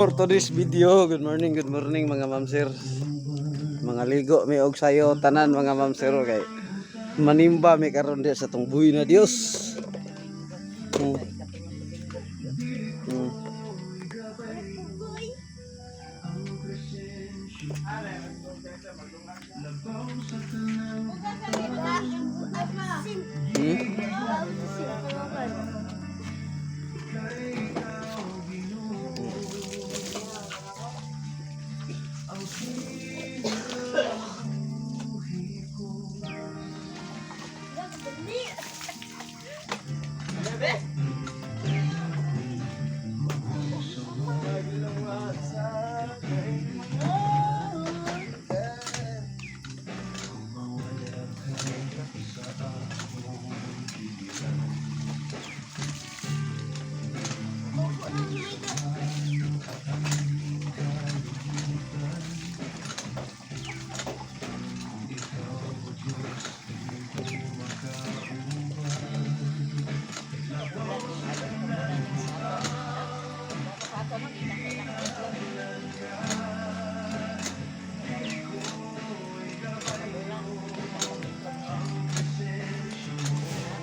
For today's video, good morning, mga ma'am sir. Mga ligo mi og sayo tanan, mga ma'am sir, kay manimba mi karon diha sa tong buhi na Dios.